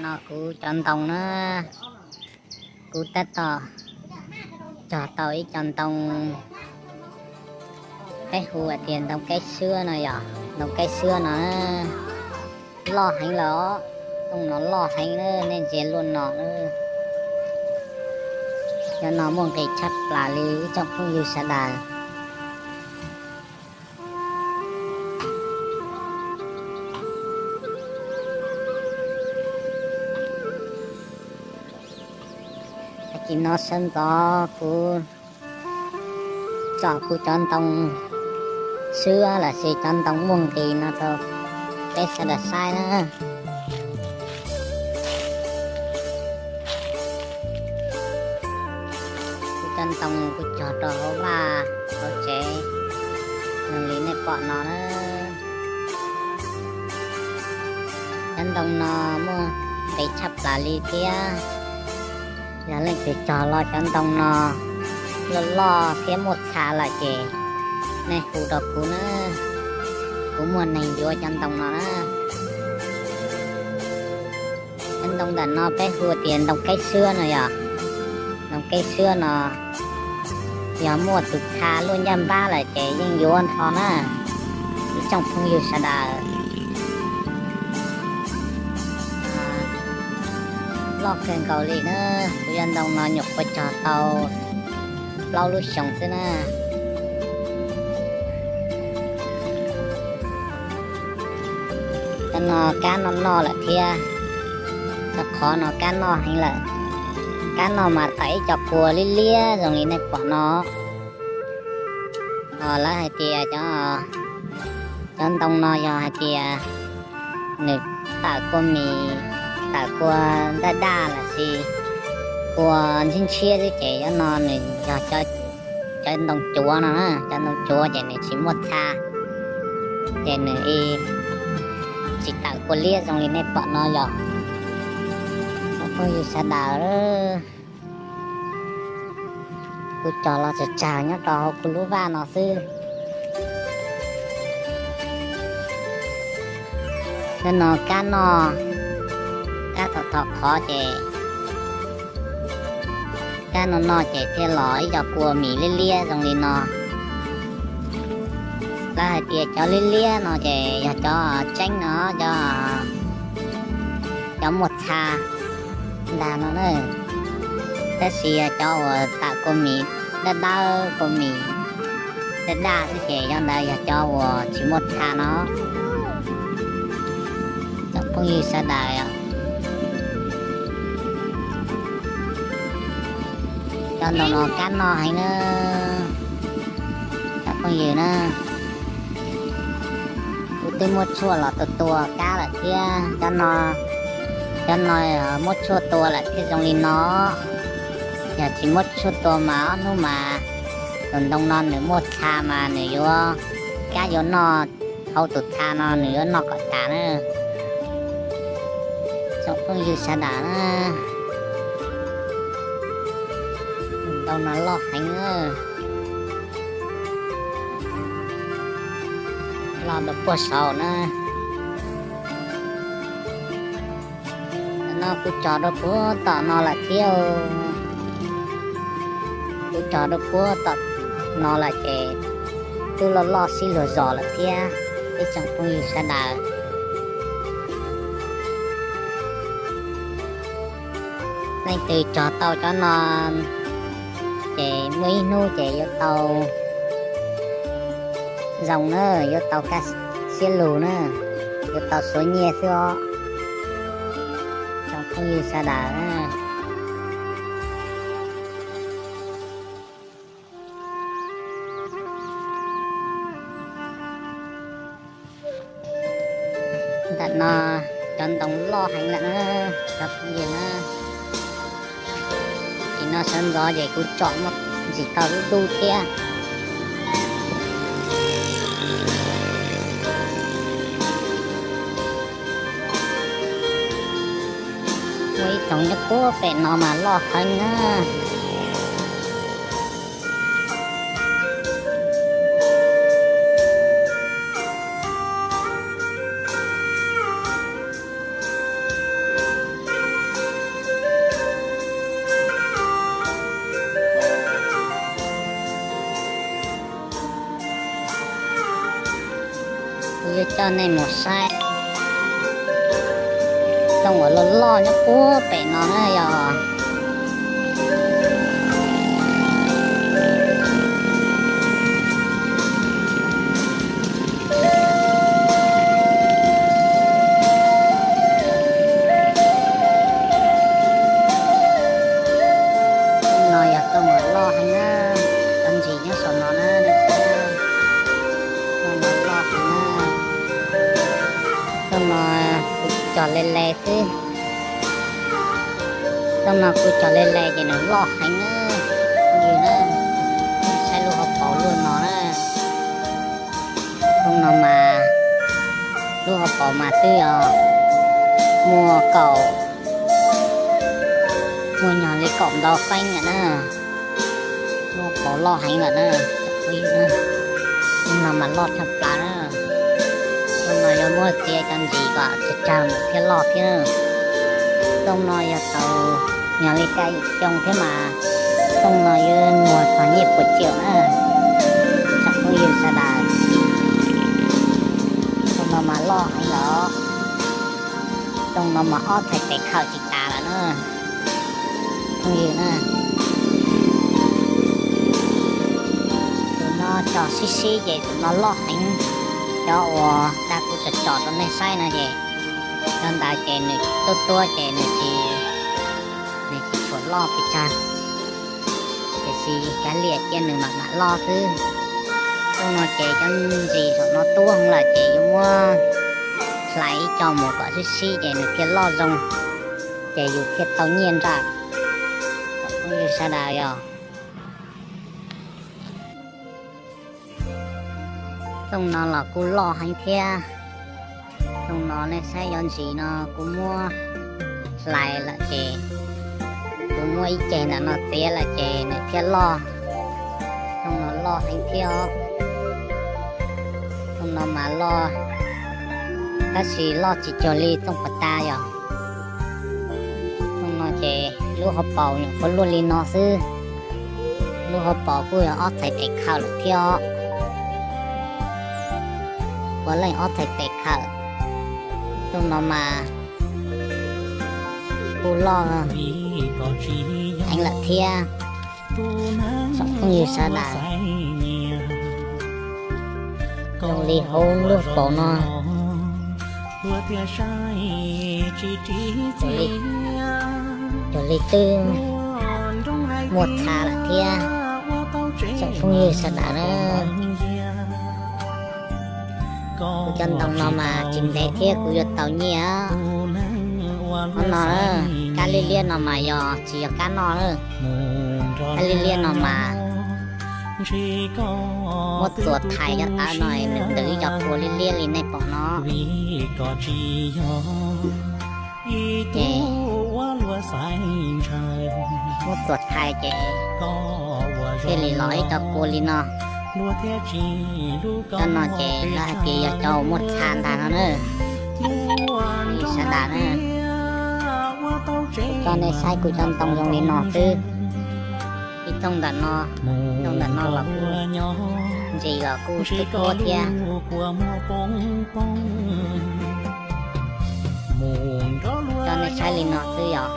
No kuv cov ntoo na, kuv tab tom cog tau ib co ntoo, peb hu hais tias ntoo kaib xwab no yog, ntoo kaib xwab no loj heev lawm os, ntoo no loj heev na, nej ntsia luaj no na. Cov no muaj nqis tshaj plaws li ib tsoom phooj ywg sawv daws. Tag kis no sawv ntxov kuv tsom kuv cov ntoo xwab los sis cov ntoo muaj nqis no rau peb sawv daws saib na. Kuv cov ntoo kuv cog rau hauv vaj hauv tsev, zoo li nej pom no na. Cov ntoo no muaj nqis tshaj plaws li thiab. Yog leej twg cog los cov ntoo no loj loj thiab muaj txha lawm ces nej hu rau kuv na, kuv muaj neeg yuav cov ntoo no na. Cov ntoo ntawm no peb hu tias ntoo kaib xwab no yog, ntoo kaib xwab no yog muaj tus txha luaj ncaj npab lawm ces yeej yuav nrho na, ib tsoom phooj ywg sawv daws. Loj kawg nkaus li na, kuv cov ntoo no nyuam qhuav cog tau plaub lub xyoo xwb na. Cov no kab noj noj lawm thiab, cov qhov no kab noj heev lawm. Kab noj mas tawm ib co kua liab liab zoo li nej pom no. Lawv hais tias cov ntoo no yog hais tias nws tawm kua mis, tawm kua daj daj los sis kua ntshiab ntshiab xwb ces cov no nws yog cov ntoo cuav no na, cov ntoo cuav ces nws tsis muaj txha, ces nws tsis tawm kua liab zoo li nej pom no yog. Cov phooj ywg sawv daws, kuv cog los tsawg tsawg nyob rau hauv kuv lub vaj no xwb. Cov no kab noj, kab thom thom qhov ces kab noj noj ces thiaj los ib co kua mis liab liab zoo li no. Lawv hais tias cov liab liab no ces yog cov tseeb no, cov muaj txha ntag no na. Tab sis yog cov uas tawm kua mis dawb dawb, kua mis daj daj xwb ces cov ntawd yog cov uas tsis muaj txha no. Cov phooj ywg sawv daws, cov ntoo no kab noj heev na, cov phooj ywg na. Kuv twb muab tshuaj los tua tua kab lawm thiab, cov no muab tshuaj tua lawm thiaj zoo li no. Yog tsis muab tshuaj tua mas ob hnub mas tus ntoo no nws muaj txha mas nws yuav, kab yuav noj hauv tus txha no nws yuav noj kom tas na. Tsoom phooj ywg sawv daws na, ntoo no loj heev, loj rau puag saud na. No kuv cog rau puag tom no lawm thiab, kuv cog rau puag tom no lawm ces twb loj loj sib luag zos lawm thiab ib tsoom phooj ywg sawv daws. Leej twg cog tau cov no ces muaj ib hnub ces yuav tau zoo na, yuav tau kaj siab lug na, yuav tau xuav nyiaj xwb os. Tsoom phooj ywg sawv daws na, ntawm no cov ntoo loj heev lawm na, cov phooj ywg na. Tsis no sawv ntxov ces kuv tsom muaj ntsis tau lub dub thiab. Muaj ib tsoom nyob puag pem no mas loj heev na. Nej mus saib tooj uas loj loj nyob puag pem no na yog. No yog tooj uas loj heev na, cov ntsis nyob saum no na, nej saib. Tooj no loj heev na. Tooj no kuv cog le le xwb. Tooj no kuv cog le le ces nws loj heev na. Phooj ywg na, saib lub hauv paus luaj no na. Tooj no mas, lub hauv paus mas twb yog muaj kaum, muaj nyog li kaum ntau feeb lawm na. Lub hauv paus loj heev lawm na. Lub no mas loj tshaj plaws na. Tooj no yuav muab txiav cov ntsis kom tsawg tsawg mus thiaj loj thiab na. Tooj no yog tau nyog li xya yim xyoo thiab mas, tooj no yuav muag txog nyiaj puas ciam na. Tsoom phooj ywg sawv daws, tooj no mas loj heev lawm. Tooj no mas ob txhais tes khawm tsis tas lawm na. Phooj ywg na, tus no tso sib sib ces tus no loj heev. Cov uas dag kuv tsom tsom rau nej saib no ces, cov ntawd ces nws tuab tuab ces nws tsis, nws tsis tshua loj pes tsawg. Tiam sis kav liam cia nws mam mam loj xwb. Tooj no ces cov ntsis saum no tuab heev lawm ces yuav muab hlais ib co mus kom sib sib ces nws thiaj loj zoo, ces yus thiaj tau nyiaj nrawm. Tsoom phooj ywg sawv daws yog. Tooj no los kuj loj heev thiab. Tooj no nej saib cov ntsis no kuv muab hlais lawm ces, kuv muab ib ceg ntawm no txiav lawm ces nws thiaj loj. Tooj no loj heev thiab os. Tooj no mas loj, tab sis loj tsis cuag li tooj pas tas yog. Tooj no ces lub hauv paus nyuam qhuav luaj li no xwb. Lub hauv paus kuj yog ob txhais tes khawm lawm thiab os. Puav leej ob txhais tes khawm. Tooj no mas kuj loj heev lawm thiab. Tsoom phooj ywg sawv daws, zoo li hauv lub paus no, cuag li twb muaj txha lawm thiab. Tsoom phooj ywg sawv daws na, kuv cov ntoo no mas tsis ntev thiab kuv yuav tau nyiaj. Qhov no, kab liab liab no mas yog tsis yog kab noj na. Kab liab liab no mas muab txuas thais cov tawv no nws ntws ib co kua liab liab li nej pom no. Ces muab txuas thais ces thiaj li los ib co kua li no. Cov no ces lawv hais tias yog cov muaj txha ntag no na. Sawv daws na, kuv coj nej saib kuv cov ntoo zoo li no xwb. Ib tooj ntawm no, tooj ntawm no los kuj, ntsis los kuj tub tuab thiab. Coj nej saib li no xwb yog.